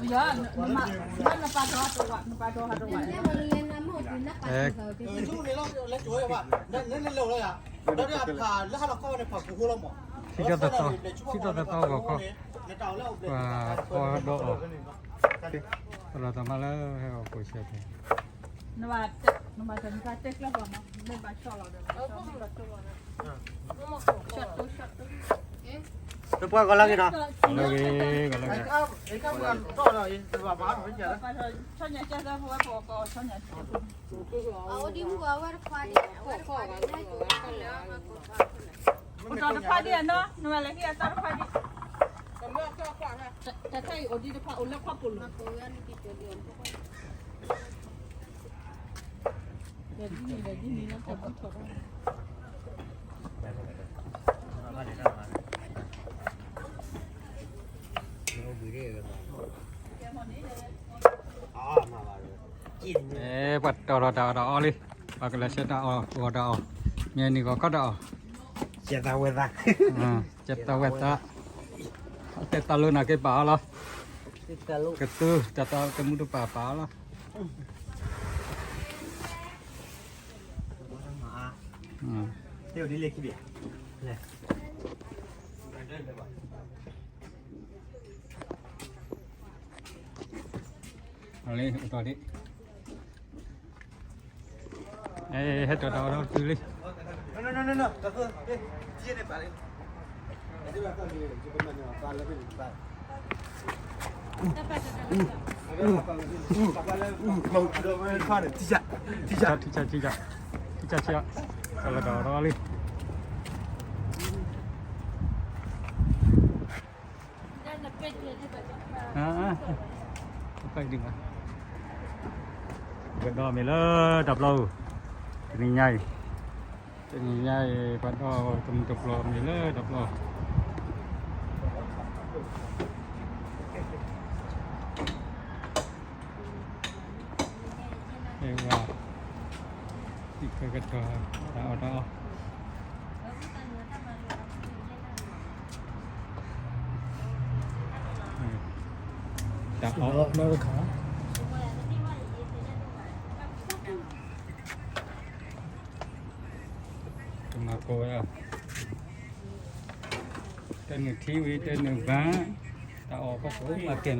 ယနပာ်ထီၣ်တဝး နပာ်ထီၣ်တဝး အဲ ထံထီၣ်သသီ ထံထီၣ်သသီဂီၤခီ ပှၤဖီဒီးအီၤ သရၣ်သမါလၢဟဲအီၣ်ကိးဆၢဖဲ နဘၣ်တဲကျၢၢ်ပှၤမး မ့ၢ်ဘၣ်ဆီၣ်လီၤဒီး တပှၢ်ကီၤလၢဂ့ၤနီၤ လၢဂ့ၤ ကီၤလၢဂ့ၤ ဆီၣ်ညါကဲသၢဖိဝဲပှၤကီၤ ဆီၣ်ညါကဲ အိၣ်တၢ်တဖၣ်ဒံးအနီၤ နဝဲလဲၤဟံးအတၢ်တဖၣ်ဒံး တၢ်တၢ်အံၤအိၣ်ဒံးတဖၣ်အိၣ်လၢခီၣ်ပူၤလီၤ အဲ ပှၤတီၢ်ထီၣ်တၢ်အီၣ်တၢ်အီလံ ပှၤကလဲၤဆှၢတၢ်အီၣ်ဂီၤတၢ်အီၣ် မ့ၢ်နံၤဂီၤခီတၢ်အီၣ် ကဲသးဝဲသး ကဲသးဝဲသး တဲတၢ်လိၤနၤက့ၤပာ်အီၤလီၤ ကသူတၢ်သးတမူတပာ်ပာ်အီၤလီၤ အလံ အတီၢ်ဒံး အဲ ဟဲတီၢ်တၢ်အီၣ်ဒီးတုၤလံ ထံၣ်ကၢ် ထံၣ်ကၢ် ထံၣ်ကၢ် ထံၣ်ကၢ် ကလီၤတၢ်အီၣ်ဒီးလံ ပဒိၣ်မ့ၢ်လၢတၢ်ပျီဧိၤ တနံၤညါအံၤ တနံၤညါအံၤ ပဒိၣ်တမုၢ်တပျီမ့ၢ်လၢတၢ်ပျီ အဲဝဲ သံၣ်ဖၢကတီၤ တၢ်အီၣ်တၢ်အီ တၢ်အီၣ် တမၤကိးဝဲ တနုာ်ထံဝံၤ တနုာ်ဘါ တၢ်အီၣ်ဖီခိၣ်မၤကဲၤ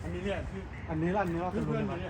န့ၣ် အန့ၣ်လၢန့ၣ်လီၤ တလိၣ်န့ၣ်ဘၣ်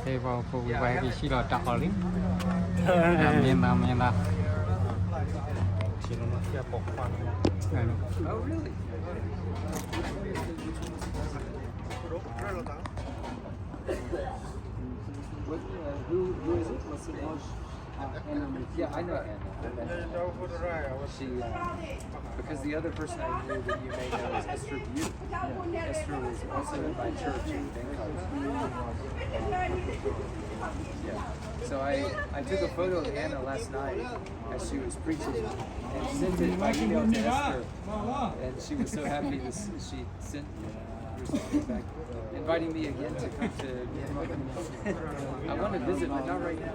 ဖဲပှၤဖိဝံၤပှၤဟဲက့ၤဆံးလီၤတၢ်အီၣ်လံ မ့ၢ်သးမ့ၢ်သး What, uh, who, who is it? What's the name? Uh, Anna Mc-, yeah, I know Anna. I met her. She, uh, because the other person I knew that you may know is Esther Butte. Yeah. Esther was also in my church in Bangkok. Yeah. So I, I took a photo of Anna last night as she was preaching and sent it by email to Esther. And she was so happy to s-, she sent, responded back, inviting me again to come to Myanmar. I want to visit, but not right now.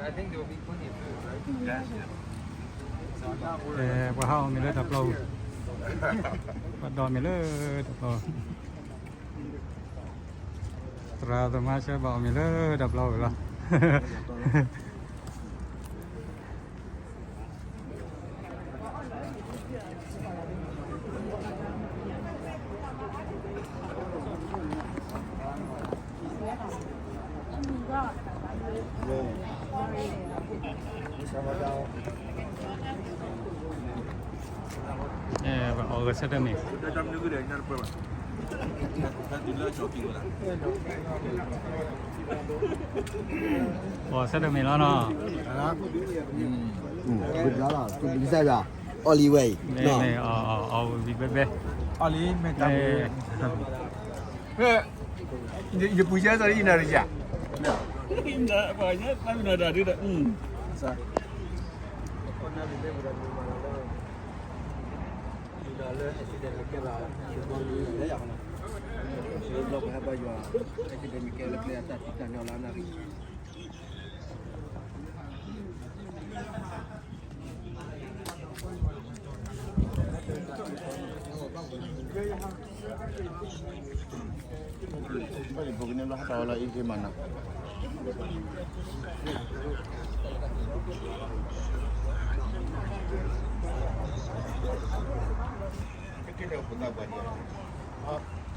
I think there will be plenty of food, right? Yeah. So I'm not worried. အဲ ပှၤဟးအီၣ်မ့ၤလၢတၢ်ပျီပူၤ ပှၤဒီးမ့ၤလၢတၢ်ပျီ သရၣ်သမါဆၢဘၣ်အီၣ်မ့ၤလၢတၢ်ပျီပူၤလီၤ Thank you. အဲ ပအီၣ်ဂဲၤဆၢထၢၣ်မ့ၢ် ပအီၣ်ဆၢထၢၣ်မ့ၢ်လီၤနီၤ. အီၣ်လံဝဲအံၤ အီၣ်လံဝံၤဘဲဘဲ အီၣ်လံမ့ၢ်တၢ်မ့ၢ် ယပူၤယဲၢ်သီယနၣ်ရံၣ်ယၤ ပှၤညါသးမနၤတၢ်ဒုဒီး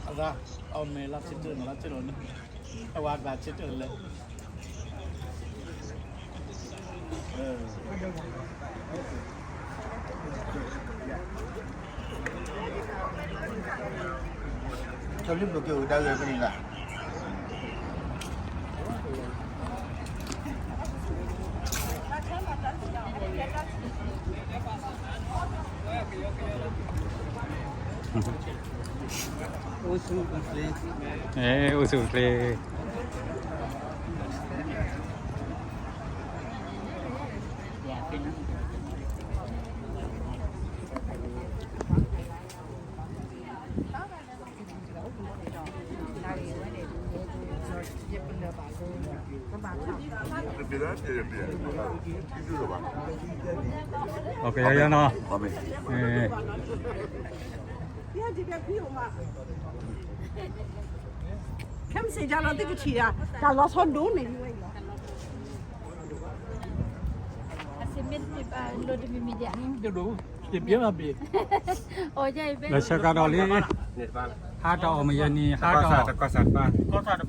အဒၣ် အီၣ်မ့ၤလၢဆံတၢ်မ့ၢ်လၢဆံတၢ်န့ၣ် အဝဲအကျါဆံတၢ်လဲၣ် ဆီလံဘျိးက့ၤအိၣ်ဒၣ်ဂဲၤဖဲန့ၣ်လၢ အိၣ်ဆူၣ်အိၣ်ချ့ အဲ အိၣ်ဆူၣ်အိၣ်ချ့ Ok, ယနီၤ ခဲမုၢ်ဆ့ၣ် ယလီၤသုကထံၣ်ဒၣ် တၢ်လီၤဆီဒိၣ်န့ၣ် အစ့မ့ၢ်တပ့ၢ်ဘၣ် လိၣ်တမံၤမံၤဒၣ် လဲၤဆှၢကဒီးလံ ဟါတၢ်အီၣ်မ့ၢ်ယဲၢ်နံၤ ဟါတၢ်အီၣ် ဆၢဒံး ဆၢဒံး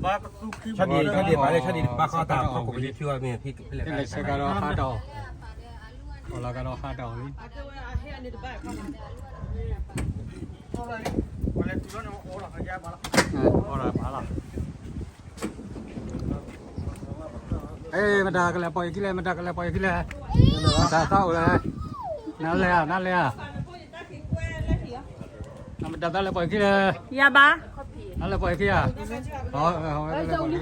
ပာ်ဃီတၢ်ဖီခိၣ်ကလံၤထံအီၤမ့ၢ် လဲၤဆှၢကဒီးဟါတၢ်အီၣ် အီၣ်လီၤကဒီးဟါတၢ်အီၣ်လံ အီၣ်လီၤမးလီၤ အဲ မတၤကလဲၤပိာ်ယခံလဲၣ် မတၤကလဲၤပိာ်ယခံလဲၣ် မတၤသးအိၣ်လဲၣ် နလဲၤဧါ နလဲၤဧါ မတၤသးလဲၤပိာ်ယခံလဲၣ် ယၤဘၣ် နလဲၤပိာ်ယခံဧါ အဝဲလဲၤပိာ်လ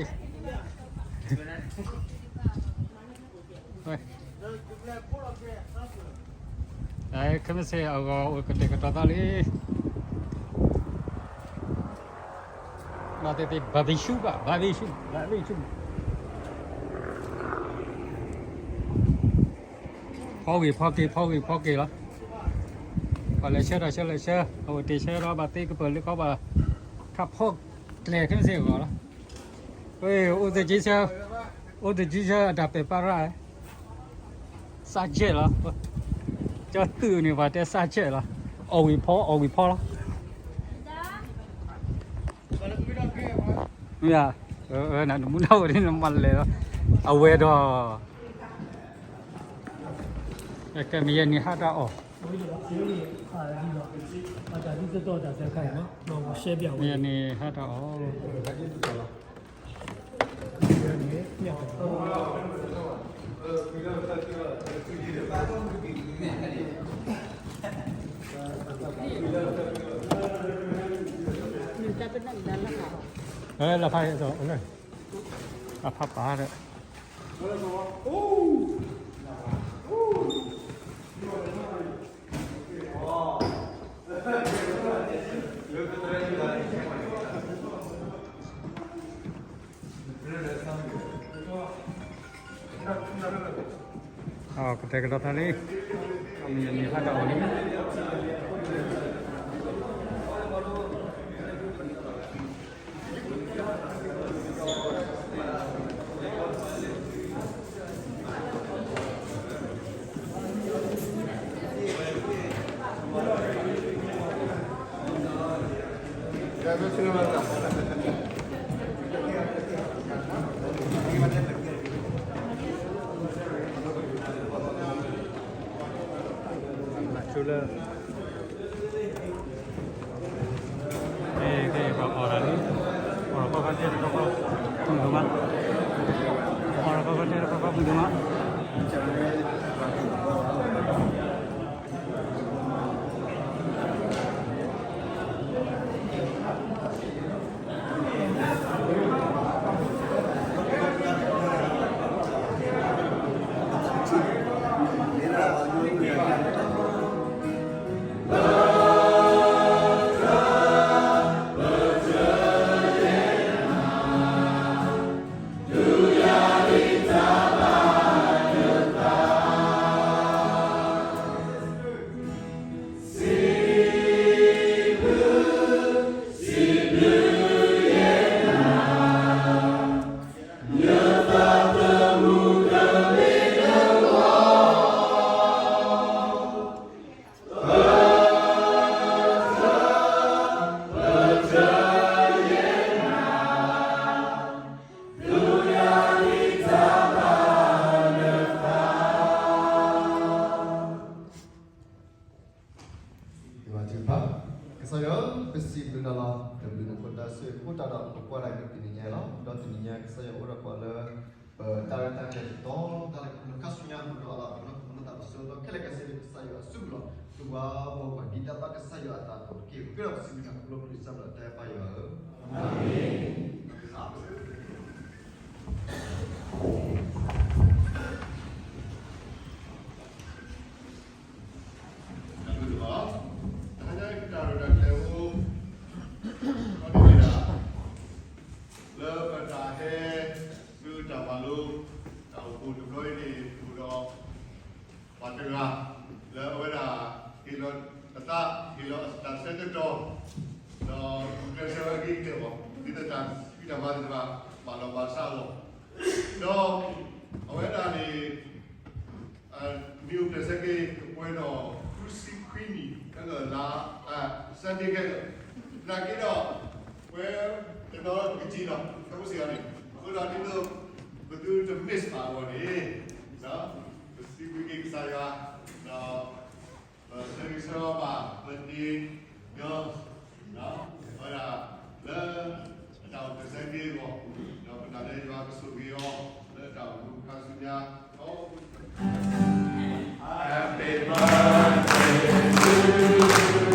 ံ ခဲမုၢ်ဆ့ၣ်အဂီၤအိၣ်ကတဲာ်ကတီၤသးလံ ဘၣ်သ့ၣ်သ့ၣ် barbecue ဘၣ် barbecue barbecue ဖီဂ့ၤဖီက့ၤ ဖီဂ့ၤဖီက့ၤလီၤ ပှၤလဲၤဆှၢတၢ်ဆှၢလဲၤဆှၢ အဝဲတ့ၢ်ဆှၢဒီးဘၣ်သ့ကပၢၤလၢခီဘၣ် ခးဖီကျဲခဲမုၢ်ဆ့ၣ်အဂီၤလီၤ အိၣ်သကံဆၢ အိၣ်သကံဆၢအတၢ်ပဲာ်ပာ်ရၣ် စးကဲးလီၤ ကၠီသုးန့ၣ် ပှၤတဲစးကဲးလီၤ အီၣ်ဝံၤဖီ အီၣ်ဝံၤဖီလီၤ မ့ၢ်ဧါ နမူနဝဲဒ်နမၤလဲၣ်လီၤ အဝဲဒီး ကဲမ့ၢ်ယဲၢ်နံၤဟါတၢ်အီၣ် မ့ၢ်ယဲၢ်နံၤဟါတၢ်အီၣ် လၢဖး အဖးပာ်ဒီး ကတဲာ်ကတီၤသးလံ မ့ၢ်ဟါတၢ်အီၣ်လံ ကဲ ကဲ ပှၤအီၣ်တၢ်လံ, အီၣ်တၢ်ခီခီတဲတခီခီ, မုၢ်ဒိၣ်မး, အီၣ်တၢ်ခီခီတဲတခီခီ မုၢ်ဒိၣ်မး. ကစၢ်ယွၤ ပစံးဘျုးနၤလီၤ. နဘျုးနဖှိၣ်တၢ်ဆိၣ်ဂ့ၤအဃိသတးဒီး ပကွၢ်ဒၣ်အံၤလၢတနံၤညါလီၤ. ဒီးတနံၤညါ ကစၢ်ယွၤအိၣ်ဒီးပှၤလၢ ပတၢ်ရဲၣ်တၢ်ကျဲၤတတီၤ တၢ်လၢကမၤလၢခါဆူညါ မ့ၢ်ဒီးအလၤကပီၤလၢပမၤသးပဆၢဒီးခဲလၢာ်ခဲဆ့န့ၣ် ကစၢ်ယွၤအစုပူၤလီၤ. သုဝဲဘၣ်ပှၤဒ်တၢ်ဘၣ်ကစၢ်ယွၤအသးဒီးတက့ၢ်. ပဃ့ဒီးပစံးဘျုးနၤခီဖျိကစၢ်ယွၤအတၢ်အဲၣ်ပၢ်ယွၤဧၢ, အၤမ့ၣ်. တၢ်ဂ့ၢ်တဘၣ်, တဟါညါအံၤ တၢ်ရဲၣ်တၢ်ကျဲၤအိၣ် ဒီးန့ၣ်ဒၣ် လၢပတၢ်ဟဲဆူတၢ်မၤလိ တၢ်အိၣ်ဖှိၣ်တဘျီအံၤန့ၣ် အိၣ်ဒီး ပှၤတဂၤ လၢအဝဲဒၣ် ဟ့ၣ်လီၤအသး ဟ့ၣ်လီၤအတၢ်ဆၢကတီၢ် ဒီးကျဲးစၢးဝဲအဂ့ၤကတၢၢ်အဂီၢ် ဒ်သိးတၢ်ဖံးတၢ်မၤသ့ၣ်တဖၣ် ဘၣ်လီၤဘၣ်ဆးအဂီၢ် ဒီး အဝဲဒၣ်န့ၣ် နံၣ်အိၣ်ဖျဲၣ်ဆၢက့ၤ ကပှဲၤဒီးဃုဆံခွံနံၣ် ခဲလၢာ်လါ Sunday ခဲလၢာ်, နာ်က့ဒီး ပှဲၤတနီၤကစံၣ်လီၤ ခဲမုၢ်ဆ့ၣ်အီၤန့ၣ် အဃိဒီးဒ်သိး ပသုတ miss ဘၣ်အဂီၢ်န့ၣ် ပစံးဘျုးက့ၤကစၢ်ယွၤ ဒီး ပဆၢဂ့ၤဆၢဝါဘၣ် ပသ့ၣ်ညါ အဝဲဒၣ် လၢအတၢ်အိၣ်ဖျဲၣ်ဆၢက့ၤအဂီၢ် ဒီးပနာ်လၢယွၤကဆိၣ်ဂ့ၤအီၤ လၢတၢ်အိၣ်မူခါဆူညါ Happy birthday to you.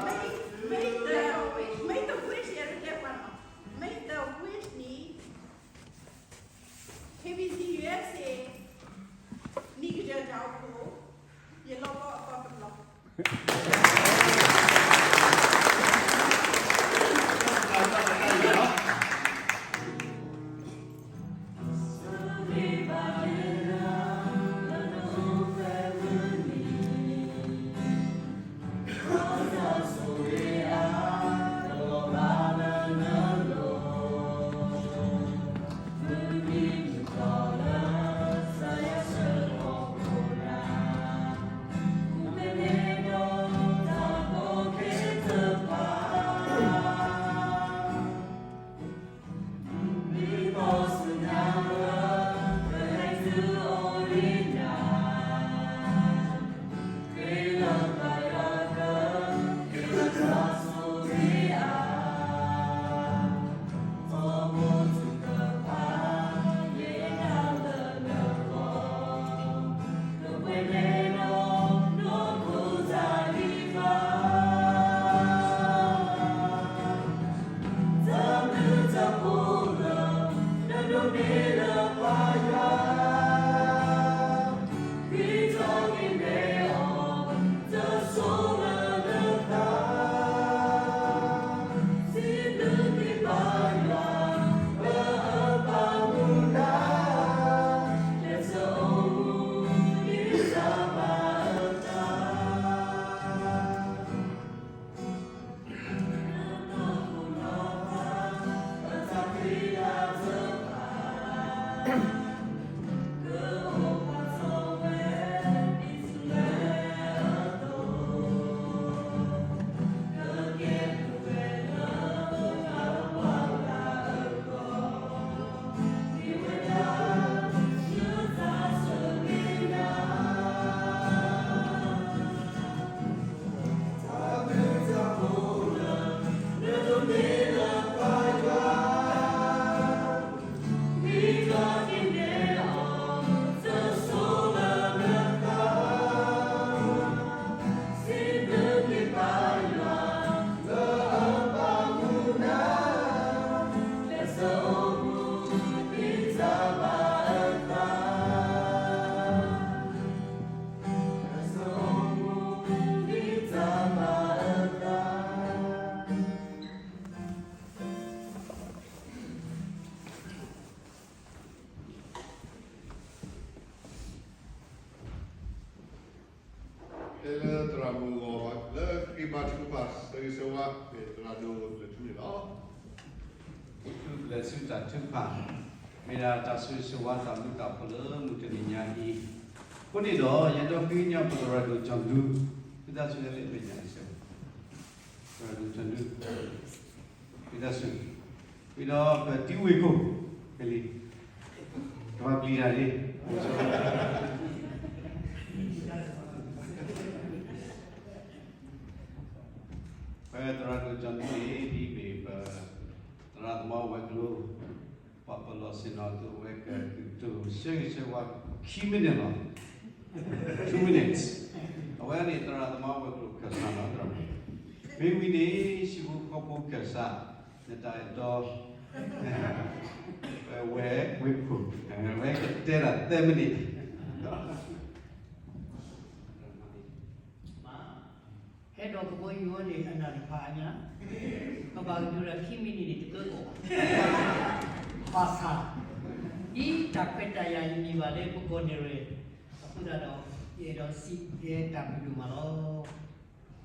Make, make the wish, make the wish, every day one. Make the wish န့ၣ် KBC USA နံၣ်ကတၢၢ်တၢ်အိၣ်ဖှိၣ် ယလီၢ်ကီၢ်အသီတဘျီ Happy သရၣ်မုၣ်ဂီၢ်လၢခရံာ်ဘါထုကဖၣ် ဆၢဂ့ၤဆၢဝါ မ့ၢ်သရၣ်ဒိၣ်လၢထူန့ၣ်လီၤ. ထူပျဲၢ်ဆူတၢ်ထုကဖၣ် မ့ၢ်ဒၣ်တၢ်ဆိၣ်ဂ့ၤဆိၣ်ဝါတၢ်ဘျုးတၢ်ဖှိၣ်လၢမုၢ်တနံၤညါအံၤ, အဃိန့ၣ်ဒီး ယအဲၣ်ဒိးဃ့ကညးပသရၣ်ဒိၣ်ကၠီၣ်ဒူ ဝံသးစူၤလၢလၢမဲာ်ညါအံၤစ့ၢ်ကီး, သရၣ်ဒိၣ်ကၠီၣ်ဒူ ဝံသးစူၤ, ဝံၤဒီးပတံၤဝ့ၢ်ခိၣ် ကလံၤ ကဘၣ်ပျံၤတၢ်လံ, ပသရၣ်ဒိၣ်ကၠီၣ်ဒူန့ၣ် ဒ်မ့ၢ်ပသရၣ်သမါဝဲၤကျိၤ ပှၤပလီၢ်ဆ့ၣ်နီၤသုးဝဲကသုးတိၤဆၢဂ့ၤဆၢဝါခံ minute လီၤ, two minutes, အဝဲန့ၣ်သရၣ်သမါဝဲၤကျိၤခၢၣ်စးလီၤ, မ့ၢ်ဝံၤန့ၣ် ဟံၣ်ဖိဃီဖိခၢၣ်စး နတၢ်အဲၣ်တီ ဝဲ ဝဲခိၣ် ဝဲကတဲဒၣ်သၢ minute ဟဲဒီးကဘီယူၤန့ၣ် အနၢ်တဖၣ်အညါ, ကဘၣ်ကဒုးဒီးခံ minute န့ၣ် တကၢကီၢ်ဘၣ်, ဘၣ်ဆၣ် ဒ်တၢ်ခွဲးတၢ်ယာ်အံၤန့ၣ်ဘၣ်လၢပကီၢ်န့ၣ်ရ့ၣ် အဃိသတးဒီး ယအဲၣ်ဒိးစံးယဲတၢ်ဘျုးဒိၣ်မးလီၤ.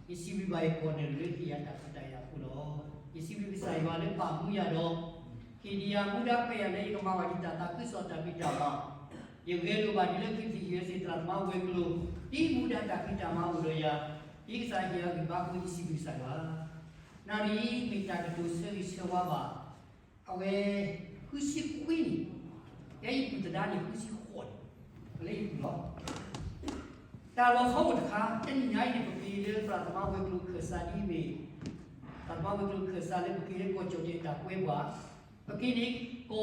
ယစံးဘျုးဘၣ်ယကီၢ်န့ၣ်ရ့ၣ်လၢဟ့ၣ်ယၤတၢ်ခွဲးတၢ်ယာ်အဃိလီၤ. ယစံးဘျုးကစၢ်ယွၤလၢပာ်မူယၤဒီး ဟ့ၣ်ဒံးယၤမူဒါခွဲးယာ်လၢယကမၤဝဲဒ်တၢ်သးခုကစီၣ်တၢ်ဘံၣ်တၢ်ဘၣ်, ယဂဲၤလိာ်ဘၣ်ဒ်လၢ ခ့ၣ်သံၣ် ယူအ့စ့ၣ် သရၣ်သမါဝဲၤကျိၤ ဒ်မူဒါတၢ်ဖံးတၢ်မၤအိၣ်ဒီးယၤ, ဒ်ကစၢ်ယွၤဟ့ၣ်ဂံၢ်ဘါအဃိ ယစံးဘျုးကစၢ်ယွၤ, နၣ်ရံၣ်မ့ၢ်တၢ်ကတိၤဆၢဂ့ၤဆၢဝါဘၣ်, အဝဲ ဃုဆံခွံနံၣ်, ယဲယပုၢ်သဒါန့ၣ် ဃုဆံဃိးနံၣ်, လၢယပုၢ်လီၤ. တၢ်လီၤဆီအိၣ်တခါ တနံၤညါအံၤန့ၣ် ပက့ၤလၢသရၣ်သမါဝဲၤကျိၤခၢၣ်စးဒ်အမ့ၢ် သရၣ်သမါဝဲၤကျိၤခၢၣ်စးလၢပက့ၤလၢကီၢ်ကၠီၣ်တဲၣ်တၢ်ကွဲးပှၤ, ပက့ၤန့ၣ် ကီၢ်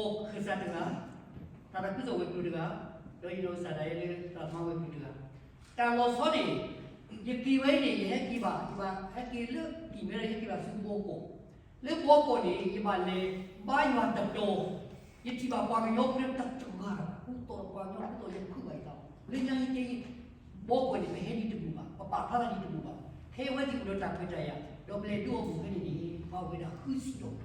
ခၢၣ်စးတဂၤ, သရၣ်ဒိၣ်ကၠီၣ်ဝဲၤကျိၤတဂၤ, ဒီးယနီၢ်ကစၢ်ဒၣ်ယဲလၢသရၣ်သမါဝဲၤကျိၤတဂၤ, တၢ်လီၤဆီန့ၣ် ယက့ၤဝဲအံၤန့ၣ် ယဟဲက့ၤဘၣ်, ယဘၣ်ဟဲက့ၤလၢကံၢ်မဲဒီး ယဟဲက့ၤဘၣ်ဆူဘီကီၢ်, လၢဘီကီၢ်န့ၣ် ယဘၣ်လဲၤဘါယွၤတတီၤ, ယထံၣ်ဘၣ်ပှၤကညီဖိလၢတဂၤတဂၤ ဃူတီၤပှၤကညီဃူတီၤ ယဖုးဘၣ်ယသး, လၢညါယတဲ ဘီကီၢ်န့ၣ် ပဟဲဒ်တမုာ်ဘၣ်, ပပာ်ဖျါထီၣ်ဒ်တမုာ်ဘၣ်, ခဲအံၤအဝဲသ့ၣ်အိၣ်ဒီးတၢ်ခွဲးတၢ်ယာ်, ဒီးပလဲၤဒိအီၣ်မုၢ်ဖဲန့ၣ်န့ၣ် ပှၤဝဲဒၣ်ဃုဆံဒီးခွံဂၤ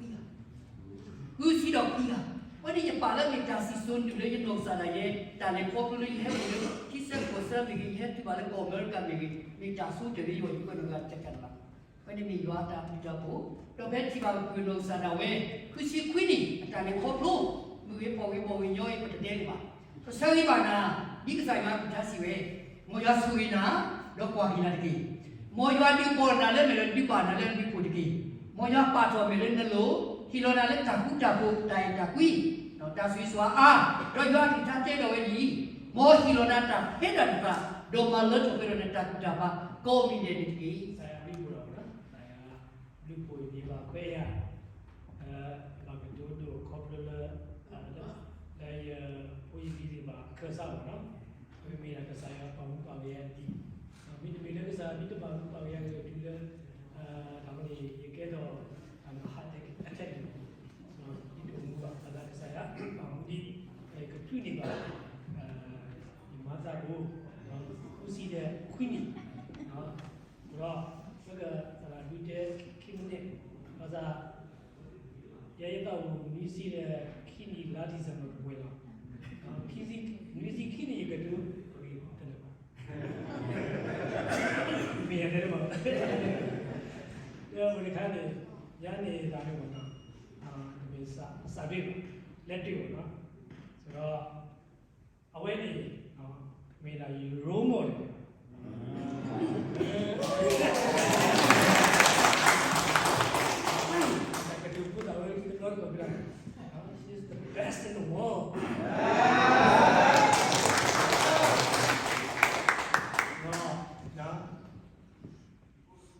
ဃုဆံဒီးခွံဂၤ, အဝဲန့ၣ်ယပာ်လၢမ့ၢ်တၢ်စံၣ်စိၤနုာ်လၢယနီၢ်ကစၢ်ဒၣ်ယဲ, တၢ်လဲၤခီဖျိလၢယဟဲအိၣ်လၢ ထံဆၢကီၢ်ဆၢမ့ၢ်ဂ့ၤ, ယဟဲတုၤဘၣ်လၢကီၢ်အမဲရကၤမ့ၢ်ဂ့ၤ, မ့ၢ်တၢ်ဆိကတၢၢ်လၢယဂီၢ် ယကွဲးနီၣ်ဂၤတကးဒံးဘၣ်. အဝဲန့ၣ်မ့ၢ်ယွၤအတၢ်ဘျုးတၢ်ဖှိၣ်, ဒီးဖဲထံၣ်ဘၣ်ပနီၢ်ကစၢ်ဒၣ်ဝဲ ဃုဆံခွံနံၣ် အတၢ်လဲၤခီဖျိ, မုၢ်ဂ့ၤဖီၣ်ဂ့ၤ ဘီၣ်ဂ့ၤညီဂ့ၤ ပတတဲန့ၣ်ဘၣ်. ပဆၢဂ့ၤဘၣ်နၤ, ဒ်ကစၢ်ယွၤအကလုၢ်ကထါစံးဝဲ, မ်ယွၤဆိၣ်ဂ့ၤနၤ, ဒီးကွၢ်က့ၤနၤတက့ၢ်. မ်ယွၤဒုးဘီၣ်နၤလၢမဲာ်ဒီးဒုးဘၣ်နၤလၢအဒုးခိၣ်တက့ၢ်. မ်ယွၤပာ်ထီၣ်မဲာ်လၢနလိၤ, ဟ့ၣ်လီၤနၤလၢတၢ်ဃူတၢ်ဖိး တၢ်အဲၣ်တၢ်ကွံ, တၢ်ဆိၣ်ဂ့ၤဆိၣ်ဝါအါ, ဒီးယွၤအကလုၢ်ကထါတဲဒီးဝဲဒ်အံၤ, မ်ဟ့ၣ်လီၤနၤတၢ်ဖဲဒၣ်တဖၣ်, ဒီးမၤလၢထီၣ်ပှဲၤထီၣ်နတၢ်ကူၣ်တၢ်ဖး ကိးမံၤဒဲးန့ၣ်တက့ၢ်. ကစၢ်ယွၤဘျုးဖှိၣ်ဒီး ကစၢ်ယွၤဘျုးဖှိၣ်န့ၢ်ဘၣ်ခွဲးယာ်, ဘၣ်ကတိၤဒိၣ်ခီဖျိလၢ လၢယဖိယလံၤသ့ၣ်တဖၣ်အခၢၣ်စးလီၤနီၤ, မ့မ့ၢ်ဒၣ်ကစၢ်ယွၤပာ်မူပာ်ဂ့ၤယၤဒ်, မ့တမ့ၢ်လၢကစၢ်ယွၤမ့ၢ်တပာ်မူပာ်ဂ့ၤယၤဒီးတုၤလၢ တၢ်ဝဲန့ၣ် ယကဲထီၣ် heart attack န့ၣ်, ယတအိၣ်မူဘၣ်, ဘၣ်ဆၣ်ကစၢ်ယွၤပာ်မူဒ် ယကထုးန့ၢ်ဘၣ် ယမၤသးအိၣ် ဃုဆံဒီးခွံနံၣ်, ဒီး ပကသရၣ်ဒုးတဲခံမံးနံး, ဘၣ်ဆၣ် ယဲယသးအိၣ်နွံဆံဒီးခံနံၣ်လါ December ကပှဲၤလီၤ. နွံဆံခံနံၣ်ယကဒုး အဂ့ၢ်တလၢာ်ဘၣ်. မ့ၢ်ယတဲတဘၣ်. ဒီးမ့ၢ်တခါန့ၣ် ယၤန့ၣ်တၢ်န့ၣ်ဘၣ်နီၤ, မ့ၢ်စးဒ့ၣ်ဘၣ်, လဲၤတ့ၢ်ဘၣ်နီၤ, ဆိုတော့ အဝဲန့ၣ် မ့ၢ်ဒၣ်ယ role model ကတိၤဖိသၣ်ဝဲတဘျီတခီၣ်ကဒါ, she's the best in the world.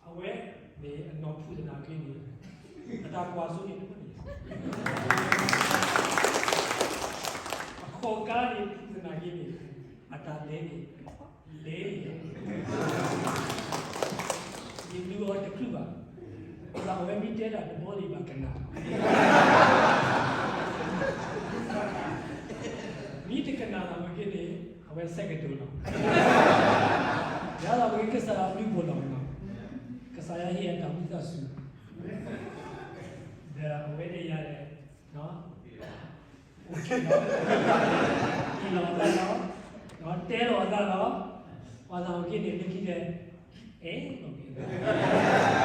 အဝဲန့ၣ်အနီၢ်ဖုၣ်သနာ်က့န့ၣ် အတၢ်ကွၢ်စိန့ၣ်တအိၣ်န့ၣ်, အခီၣ်ကါန့ၣ်ဖုၣ်သနာ်က့န့ၣ် အတၢ်လဲၤန့ၣ် လဲၤန့ၣ် ယလူၤအီၤတချုးဘၣ်, ဘၣ်ဆၣ်အဝဲမ့ၢ်တဲတၢ်တဘျီန့ၣ် ဘၣ်ကနၣ်, မ့ၢ်တကနၣ်သးဝဲက့န့ၣ် အဝဲဆဲးကတိၤလီၤ. ယၤလီၤဝဲကစၢ်ယွၤဘျုးဖှိၣ်လီၤနီၤ, ကစၢ်ယွၤဟ့ၣ်အတၢ်ဝံသးစူၤ, ဒီးအဝဲန့ၣ်ယၤလဲၣ် ဟ့ၣ်လီၤအသးလီၤ, တဲလီၤအသးလီၤ, ပှၤသးဝဲက့န့ၣ် လၢခံလဲၣ် အဲၣ်လီၤက့ၤ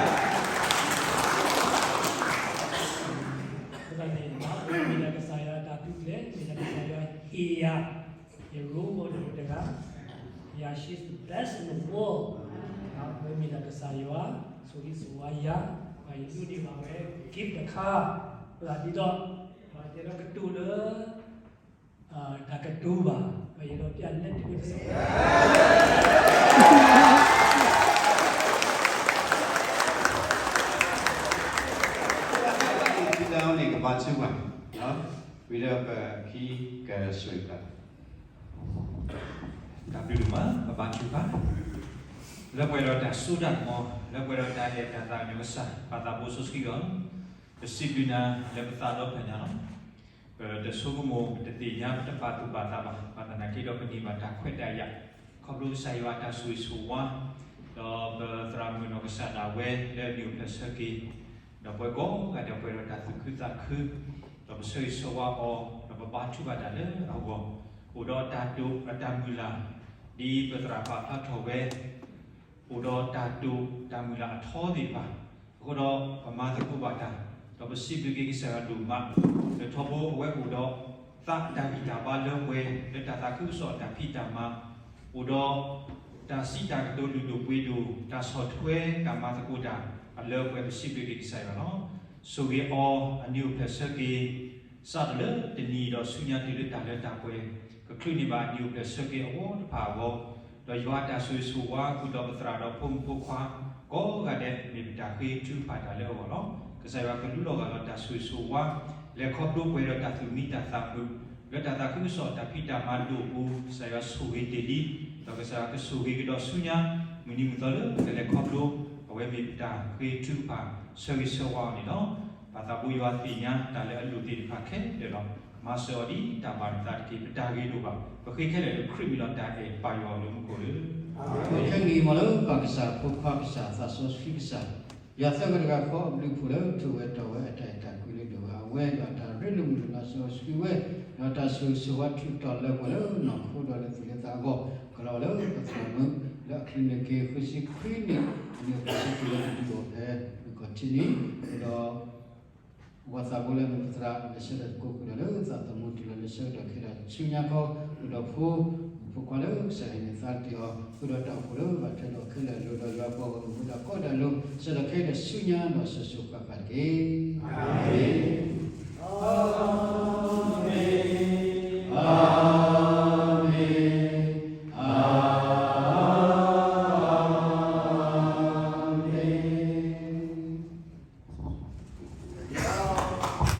အဃိသတးန့ၣ် မ့ၢ်ဒၣ်ကစၢ်ယွၤအတၢ်ဒုးကျဲ, မ့ၢ်ဒၣ်ကစၢ်ယွၤဟ့ၣ်ယၤ ယရိအီၤတဂၤ, ယၤ she's the best in the world, အဝဲမ့ၢ်ဒၣ်ကစၢ်ယွၤ ဆိၣ်ဂ့ၤဆိၣ်ဝါယၤ, ယဒိးန့ၢ်ဘၣ်ဝဲ gift တခါ, အဃိသတးဒ်သိး ယအဲၣ်ဒိးကတိၤလၢ တၢ်ကတိၤဘၣ်, ယအဲၣ်ဒိးပျးလၢတၢ်ကတိၤ န့ၣ် ကဘါထုကဖၣ်, ဝံၤဒီးပခံကဆိၣ်ဂ့ၤ တၢ်ဘျုးဒိၣ်မး ပဘါထုကဖၣ်, လၢပှဲၤဒီးတၢ်စိတၢ်ကမီၤ, လၢပှဲၤဒီးတၢ်အဲၣ်တၢ်သးကညီၤကစၢ် ပၢ်သးဘိစီဆှံဂီၢ်, ပစံးဘျုးနၤလၢပသးဒီဖျၢၣ်ညါလီၤ. ပတဆိကမိၣ် ပတသ့ၣ်ညါ ပတပာ်သူၣ်ပာ်သးဘၣ်, ဘၣ်ဆၣ်သနာ်က့ဒီးပန့ၢ်ဘၣ်တၢ်ခွဲးတၢ်ယာ်, ခီဖျိကစၢ်ယွၤအတၢ်ဆိၣ်ဂ့ၤဆိၣ်ဝါ, ဒီးပသရၣ်မုၣ်နီၢ်ကစၢ်ဒၣ်ဝဲလၢအနံၣ်အိၣ်ဖျဲၣ်ဆၢက့ၤ, ဒီးပဝဲကိးဂၤဒဲးပှဲၤဒီးတၢ်သူၣ်ခုသးခု, ဒီးပဆၢဂ့ၤဆၢဝါအီၤ, ဒီးပဘါထုကဖၣ်တၢ်လၢအဂီၢ်, အိၣ်ဒီးတၢ်တိာ်အတၢ်မုၢ်လၢ်, ဒ်ပသရၣ်ပာ်ဖျါထီၣ်ဝဲ အိၣ်ဒီးတၢ်တိာ်တၢ်မုၢ်လၢ်အထီသ့ၣ်တဖၣ်, အဃိဒီးပမၤသကိးဘၣ်တၢ်, ဒီးပစံးဘျုးက့ၤကစၢ်ယွၤဒိၣ်မး, လၢထီဘိအဝဲအိၣ်ဒီးသးအတၢ်ဂံၢ်တၢ်ဘါလၢပှဲၤ, လၢတၢ်သးခုကစီၣ်အတၢ်ဖံးတၢ်မၤ, အိၣ်ဒီး တၢ်စံးတၢ်ကတိၤလုၢ်ဒိၣ်ပှ့ၤဒိၣ်, တၢ်ဆီၣ်ထွဲတၢ်မၤသကိးတၢ်အလၢပှဲၤ ပစံးဘျုးက့ၤကစၢ်ယွၤလီၤ. ဆိၣ်ဂ့ၤအီၤအနံၣ်အိၣ်ဖျဲၣ်ဆၢက့ၤ စးထီၣ်လၢတနံၤဒီးဆူညါတုၤလၢတၢ်လၢတၢ်ပှဲၤ, ကချုးန့ၢ်ဘၣ်အနံၣ်အိၣ်ဖျဲၣ်ဆၢက့ၤအဝီတဖၣ်အဂီၢ်, ဒီးယွၤအတၢ်ဆိၣ်ဂ့ၤဆိၣ်ဝါဃုာ်ဒီးပသရၣ်ဒီးဖိမုၣ်ဖိခွါ ကိးဂၤဒဲးမ့ၢ်ပတၢ်ဃ့ထုကဖၣ်တၢ်လၢအဂီၢ်လီၤ. ကစၢ်ယွၤကလူလီၤဂာ်ဒီးတၢ်ဆိၣ်ဂ့ၤဆိၣ်ဝါ လဲၤခီဖျိပှဲၤဒီးတၢ်သူၣ်မံတၢ်သးမုာ်, လၢတၢ်သးခုကစီၣ်တၢ်ဖံးတၢ်မၤဒိၣ်အပူၤ ကစၢ်ယွၤဆိၣ်ဂ့ၤတ့ၢ်လံ, ဒီးကစၢ်ယွၤကဆိၣ်ဂ့ၤကဒီးဆူညါ မုၢ်နံၤမုၢ်သီလၢကလဲၤခီဖျိ, အဝဲမ့ၢ်ပတၢ်ဃ့ထုကဖၣ်ဆၢဂ့ၤဆၢဝါအီၤန့ၣ်လီၤ. ပၢ်သးဘိယွၤသ့ၣ်ညါတၢ်လၢအလိၣ်သ့ၣ်တဖၣ်ခဲလၢာ်လီၤ. မၤစၢၤအီၤဒ်တၢ်ဘၣ်နသးတက့ၢ်. ပတၢ်ဂ့ၤဒိၣ်ဘၣ် ပဃ့ခဲလၢာ်လၢခရံာ်မံၤလီၤ. တၢ်အဲၣ်ပၢ်ယွၤလၢမူခိၣ်လၢ ခဲကနံၣ်အံၤမ့ၢ်လၢပၢ်ကစၢ် ဖိခွါကစၢ် သးစီဆှံကစၢ်, ယွၤသၢဂၤတဂၤဃီအဘျုးအဖှိၣ်လၢ ထိၣ်ဝဲတီၢ်ဝဲအတၢ်အဲၣ်တၢ်ကွံလၢဒိၣ်ဝဲအဝဲ, ဒီးအတၢ်ရ့လိာ်မုာ်လိာ်လၢအစီဆှံဝဲ, ဒီးတၢ်ဆိၣ်ဂ့ၤဆိၣ်ဝါထုးထီၣ်လၢပှဲၤလၢနီၢ်ခိဒီးလၢသူၣ်လၢသးအဂီၢ်, ကလီၤဝဲလၢပသရၣ်မုၣ် လၢအချံးန့ၢ်က့ၤဃုဆံခွံနံၣ် အနံၣ်အိၣ်ဖျဲၣ်ဆၢက့ၤလၢတဒုးအိၣ်ဖဲ မုၢ်ကီၢ်ထံနံၤ, ဒီး ပှၤသးဘိလၢအမ့ၢ်ပသရၣ် လဲၤဆၢထၢၣ်သကိးဃုာ်ဒီးလၢသးသမူတုၤလီၤလၢဆၢကတီၢ်ခဲအံၤဒီးဆူညါခီ, ဃုာ်ဒီးဖိမုၣ်ဖိခွါလၢကစၢ်ယွၤဟ့ၣ်န့ၢ်သါတ့ၢ်အီၤ, ဃုာ်ဒီးတၢ်အိၣ်ဖှိၣ်လၢဘၣ်ထွဲဒီးခဲလၢာ်အလိၤ, ဒီးယွၤပှၤဂီၢ်မုၢ်ဖိတၢ်ကိးတၢ်လိၤ ဆၢကတီၢ်ခဲအံၤဒီးဆူညါဒီးစိၤစိၤဃၣ်ဃၣ်တက့ၢ်. အၤမ့ၣ်.